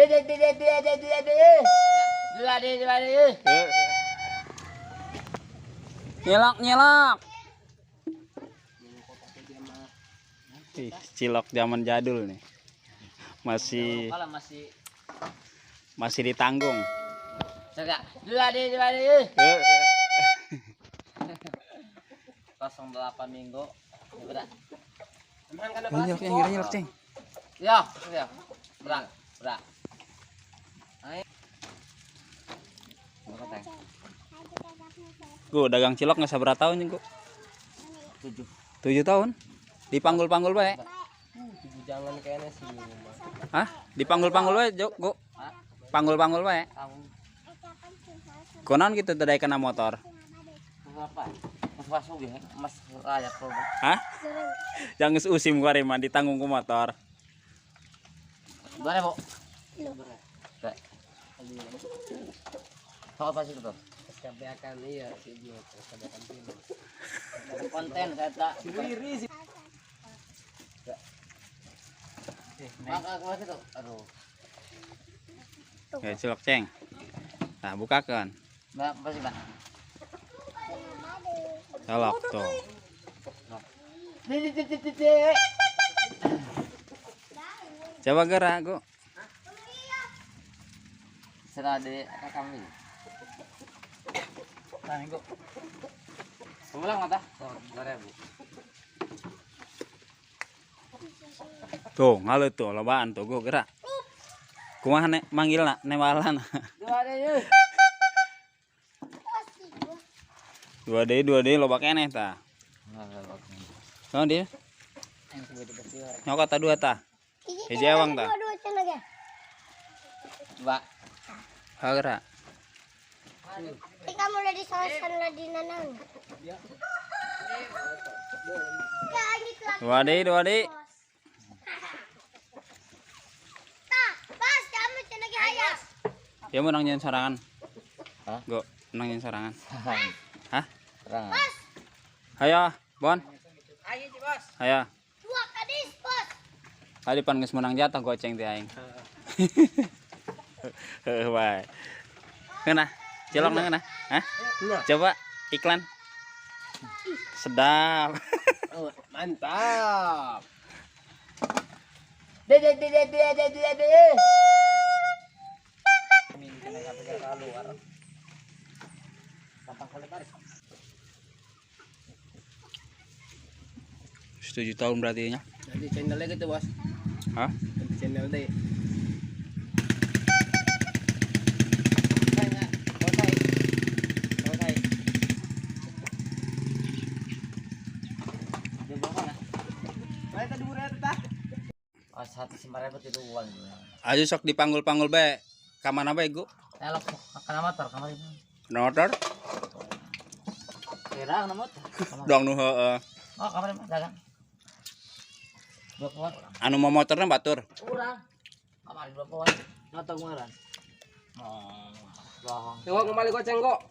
Dua D dua D. Nyelok nyelok. Ih, cilok zaman jadul nih. Masih masih ditanggung. Dua D dua D. 08 minggu. Berat. Nyelok nyelok nyelok, Ceng. Ya, ya. Berat, berat. Ayo. Gu, dagang cilok nggak sabar tahun nih, Gu? 7. 7 tahun? Dipanggul-panggul bae. Jangan kayaknya sih. Hah? Dipanggul-panggul bae, Jok, Gu. Panggul-panggul bae. Konon gitu tadi kena motor. Berapa? Mas ya, Mas rakyat produk. Hah? Jangan usim gua mah ditanggung ku motor. 2000. Soal apa sih itu? Kebiakan iya sih kebiakan film. Konten saya tak. Sendiri sih. Maka kelas itu. Aduh. Ya cilok, Ceng. Nah, bukakan. Berapa sih, Pak? Cilok tuh. Coba gerak, Gu. Serah di kami. Nah, minggu. Pulang mata? 2000. Tuh, ngalut tuh, lobaan tuh, Gu gerak. Kumaha nek manggilna, newalan. 2 D. 2D 2D loba keneh tah. Naon dia? Nyokot tah 2 tah. Hiji ewang tah. 2. Ha gerak. Kamu udah disosan lah di nanang. 2D 2D. Tah, bos, kamu cenah ge hayang. Ya menang nyen sorangan. Hah? Go, menang nyen sorangan. Hah? Terang. Hayo, Bon. Hayo. 2 kadis, bos. Tadi pan geus menang jatah goceng teh aing. Heuh bae. Ngeunah, cilok na ngeunah. Hah? Coba iklan. Sedap. Oh, mantap. D D D D D D D D. Gampang kulit tarik. 7 tahun berarti nya. Nanti channelnya gitu, Bos. Hah? Nanti channel deh. Ayo sok dipanggul-panggul bae. Ka mana bae, Gu? Elok kana motor kamari. Motor? Kira kana motor. Dong nu heueuh. Oh, kamari mah dagang. 2 poin. Anu mau motorna batur. Urang. Kamari 2 poin. Nota kemarin. Oh, bohong. Coba kembali goceng kok.